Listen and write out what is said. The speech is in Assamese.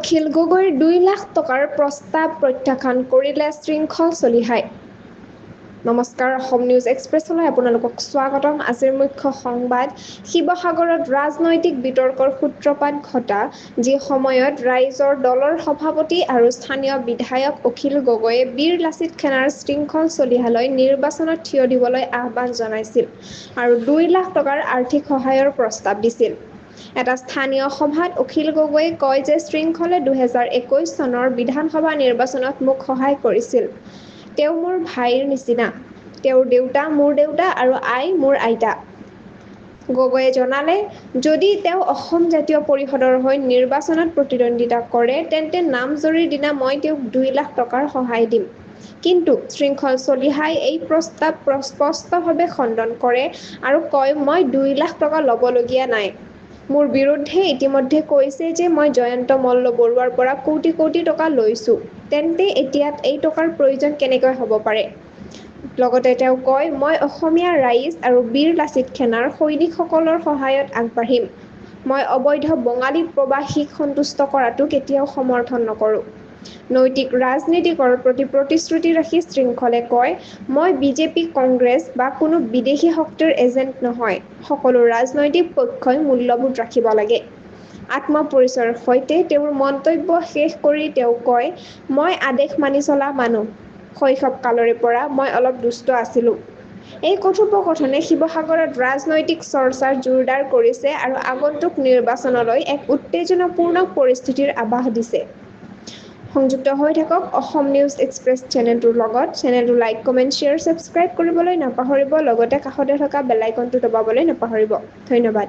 অখিল গগৈৰ 2 লাখ টকাৰ প্ৰস্তাৱ প্ৰত্যাখ্যান কৰিলে শৃংখল চলিহাই। নমস্কাৰ, অসম নিউজ এক্সপ্ৰেছলৈ আপোনালোকক স্বাগতম। আজিৰ মুখ্য সংবাদ। শিৱসাগৰত ৰাজনৈতিক বিতৰ্কৰ সূত্ৰপাত ঘটা যি সময়ত ৰাইজৰ দলৰ সভাপতি আৰু স্থানীয় বিধায়ক অখিল গগৈয়ে বীৰ লাচিত সেনাৰ শৃংখল চলিহালৈ নিৰ্বাচনত থিয় দিবলৈ আহ্বান জনাইছিল আৰু 2 লাখ টকাৰ আৰ্থিক সহায়ৰ প্ৰস্তাৱ দিছিল। এটা স্থানীয় সভাত অখিল গগৈয়ে কয় যে শৃংখলে 2021 চনৰ বিধানসভা নিৰ্বাচনত মোক সহায় কৰিছিল। তেওঁ মোৰ ভাইৰ নিচিনা। তেওঁৰ দেউতা মোৰ দেউতা আৰু আই মোৰ আইতা। গগৈয়ে জনালে, যদি তেওঁ অসম জাতীয় পৰিষদৰ হৈ নিৰ্বাচনত প্ৰতিদ্বন্দ্বিতা কৰে, তেন্তে নামজাৰিৰ দিনা মই তেওঁক 2 লাখ টকাৰ সহায় দিম। কিন্তু শৃংখল চলিহাই এই প্ৰস্তাৱ স্পষ্টভাৱে খণ্ডন কৰে আৰু কয়, মই 2 লাখ টকা ল'বলগীয়া নাই। মোৰ বিৰুদ্ধে ইতিমধ্যে কৈছে যে মই জয়ন্ত মল্ল বৰুৱাৰ পৰা কোটি কোটি টকা লৈছো, তেন্তে এতিয়া এই টকাৰ প্ৰয়োজন কেনেকৈ হ'ব পাৰে? লগতে তেওঁ কয়, মই অসমীয়া ৰাইজ আৰু বীৰ লাচিত সেনাৰ সৈনিকসকলৰ সহায়ত আগবাঢ়িম। মই অবৈধ বঙালী প্ৰবাসীক সন্তুষ্ট কৰাটো কেতিয়াও সমৰ্থন নকৰো। নৈতিক ৰাজনীতিকৰ প্ৰতি প্ৰতিশ্ৰুতি ৰাখি শৃংখলে কয়, মই বিজেপি, কংগ্ৰেছ বা কোনো বিদেশী শক্তিৰ এজেণ্ট নহয়। সকলো ৰাজনৈতিক পক্ষই মূল্যবোধ ৰাখিব লাগে। আত্মপৰিচয়ৰ সৈতে তেওঁৰ মন্তব্য শেষ কৰি তেওঁ কয়, মই আদেশ মানি চলা মানুহ। শৈশৱ কালৰে পৰা মই অলপ দুষ্ট আছিলো। এই কথোপকথনে শিৱসাগৰত ৰাজনৈতিক চৰ্চা জোৰদাৰ কৰিছে আৰু আগন্তুক নিৰ্বাচনলৈ এক উত্তেজনাপূৰ্ণ পৰিস্থিতিৰ আভাস দিছে। সংযুক্ত হৈ থাকক অসম নিউজ এক্সপ্ৰেছ চেনেলটোৰ লগত। চেনেলটো লাইক, কমেণ্ট, শ্বেয়াৰ, ছাবস্ক্ৰাইব কৰিবলৈ নাপাহৰিব। লগতে কাষতে থকা বেল আইকনটো দবাবলৈ নাপাহৰিব। ধন্যবাদ।